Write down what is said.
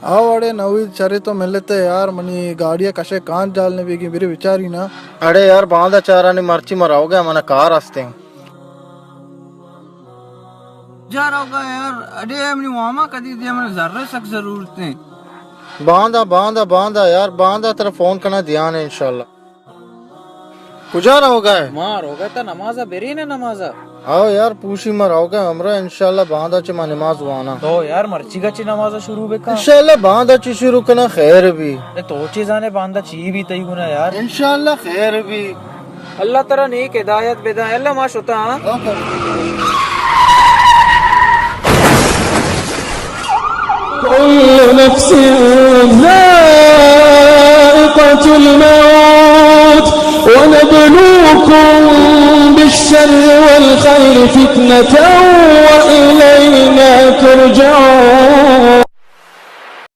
آؤ اڑے نوید، چرے تو ملتے یار، منی گاڑی ءَ کشے کانچ جال نہ بیگی، برے بچاری نا۔ اڑے یار باندا چارانی، مرچی ما روگا، منا کار ہستیں۔ جا روگا یار، اڑے منی ماما کدی دیا، منا زر سک ضرورت ہیں۔ باندا، باندا، باندا یار، باندا ترا فون کنا دیان ہے انشاءاللہ۔ کجا روگا ہے؟ ما روگا تا نمازا، برین نمازا۔ آؤ یار، پوشی ما روگا ہمرا، انشاءاللہ باندا چہ ما نماز وانا۔ تو یار مرچیگا چہ نمازا شروع بکا۔ انشاءاللہ باندا چہ شروع کنا، خیر بی۔ اے تو چے زانے باندا چی بی تئی گنا یار؟ انشاءاللہ خیر بی۔ اللہ ترا نیک ہدایت بدا۔ اللہ ما شتا ہاں۔ اوکے۔ كل نفس ذائقة الموت ونبلوكم بالشر والخير فتنة وإلينا ترجعون.